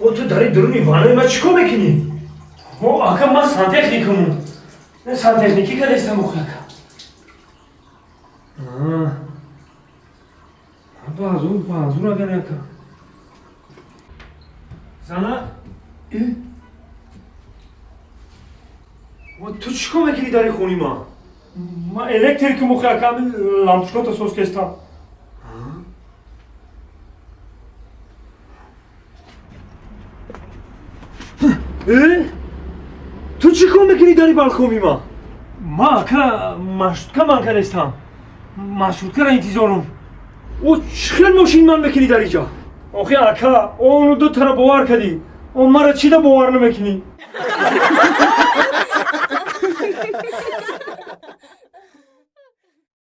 О, ту дари дуруни ваннаи ма чӣ кор мекунӣ? О, ака, ман сантехникаму. Сантехникӣ кардастам, охи, ака. Баъзур, баъзур, агар, ака. Зана? Ту чӣ кор мекунӣ дари хони ман? Ман электрикам, охи, ака, лампочкото соз кестам. Ту чӣ кор мекунӣ дари балкони ман? Ман, ака, маршрутка ман кардастам. Маршруткаро интизорум. О, чӣ хел мошин ман мекунӣ дар иҷа? Охи, ака, ону ду тара бовар кардӣ. О, мара чӣ да бовар намекунӣ?